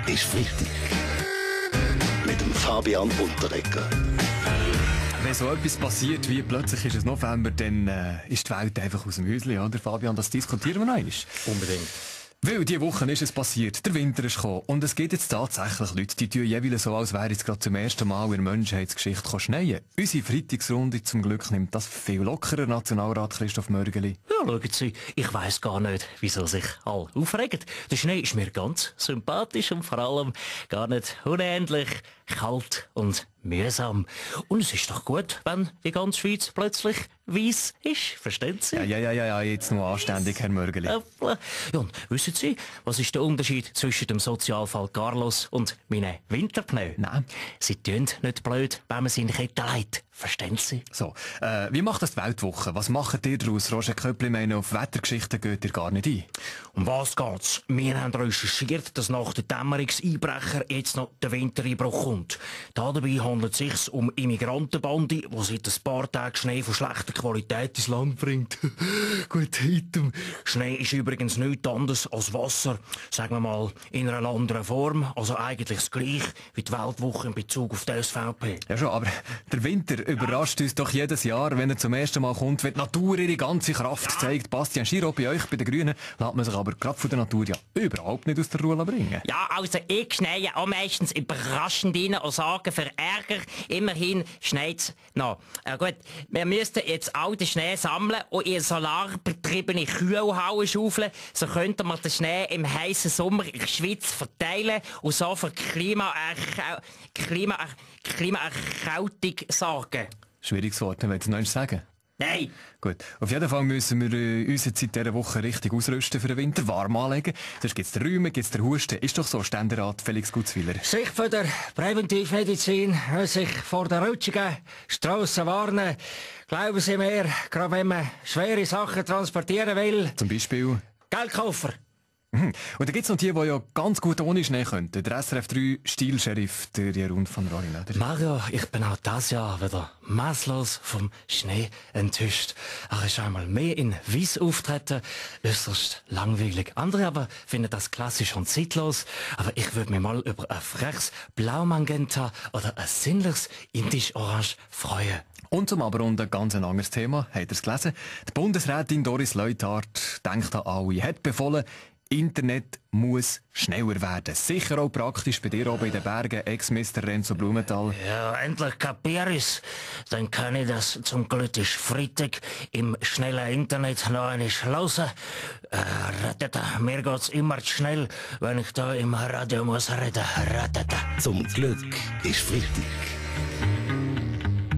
ist Freitag. Mit dem Fabian Unterreger. Wenn so etwas passiert wie plötzlich ist es November, dann ist die Welt einfach aus dem Häuschen, oder Fabian? Das diskutieren wir noch einmal. Unbedingt. Weil diese Woche ist es passiert, der Winter ist gekommen und es gibt jetzt tatsächlich Leute, die tun jeweils so, als wäre es gerade zum ersten Mal in der Menschheitsgeschichte schneien. Unsere Freitagsrunde zum Glück nimmt das viel lockerer, Nationalrat Christoph Mörgeli. Ja, schauen Sie, ich weiss gar nicht, wieso sich alle aufregen. Der Schnee ist mir ganz sympathisch und vor allem gar nicht unendlich kalt und mühsam. Und es ist doch gut, wenn die ganze Schweiz plötzlich weiss ist. Verstehen Sie? Ja, jetzt nur anständig, Herr Mörgeli. Ja, und wissen Sie, was ist der Unterschied zwischen dem Sozialfall Carlos und meinen Winterpneu? Nein. Sie tun nicht blöd, wenn man sie in die Kette legt. Verstehen Sie? So, wie macht das die Weltwoche? Was macht ihr daraus? Roger Köppli, meine, auf Wettergeschichten geht ihr gar nicht ein. Um was geht's? Wir haben recherchiert, dass nach den Dämmerungseinbrecher jetzt noch der Wintereinbruch kommt. Dabei handelt es sich um Immigrantenbande, die seit ein paar Tagen Schnee von schlechter Qualität ins Land bringt. Gut, Item. Schnee ist übrigens nichts anderes als Wasser, sagen wir mal, in einer anderen Form. Also eigentlich das Gleiche wie die Weltwoche in Bezug auf die SVP. Ja schon, aber der Winter überrascht uns doch jedes Jahr, wenn er zum ersten Mal kommt, wenn die Natur ihre ganze Kraft zeigt. Bastian Schiro, bei euch, bei den Grünen, lässt man sich aber gerade von der Natur ja überhaupt nicht aus der Ruhe bringen. Ja, also ich schneie auch meistens überraschend rein und sage für Ärger, immerhin schneit's noch. Gut, wir müssten jetzt all den Schnee sammeln und in solarbetriebene Kühlhauen schaufeln, so könnten wir den Schnee im heißen Sommer in der Schweiz verteilen und so für Klimaerkältung sorgen. Schwieriges Wort, willst du noch eins sagen? Nein! Gut, auf jeden Fall müssen wir uns jetzt seit dieser Woche richtig ausrüsten für den Winter, warm anlegen. Sonst gibt's den Rheuma, gibt's den Husten. Ist doch so, Ständerat Felix Gutzwiller. Sicht von der Präventivmedizin will sich vor der rutschigen Strasse warnen. Glauben Sie mir, gerade wenn man schwere Sachen transportieren will. Zum Beispiel? Geldkoffer. Und dann gibt's noch die ja ganz gut ohne Schnee könnten. Der SRF 3 Stilsheriff, der Jeroen van Rooyen. Mario, ich bin auch dieses Jahr wieder maßlos vom Schnee enttäuscht. Er ist einmal mehr in Weiss auftreten, äußerst langweilig. Andere aber finden das klassisch und zeitlos. Aber ich würde mich mal über ein freches Blau-Magenta oder ein sinnliches Indisch-Orange freuen. Und zum Abrunden ganz ein anderes Thema. Habt ihr es gelesen? Die Bundesrätin Doris Leuthard denkt an alle, hat befohlen, Internet muss schneller werden. Sicher auch praktisch bei dir oben in den Bergen, Ex-Mister Renzo Blumenthal. Ja, endlich kapier ich's. Dann kann ich das zum Glück ist Freitag im schnellen Internet noch einmal hören. Mir geht's immer zu schnell, wenn ich da im Radio muss reden. Zum Glück ist Freitag.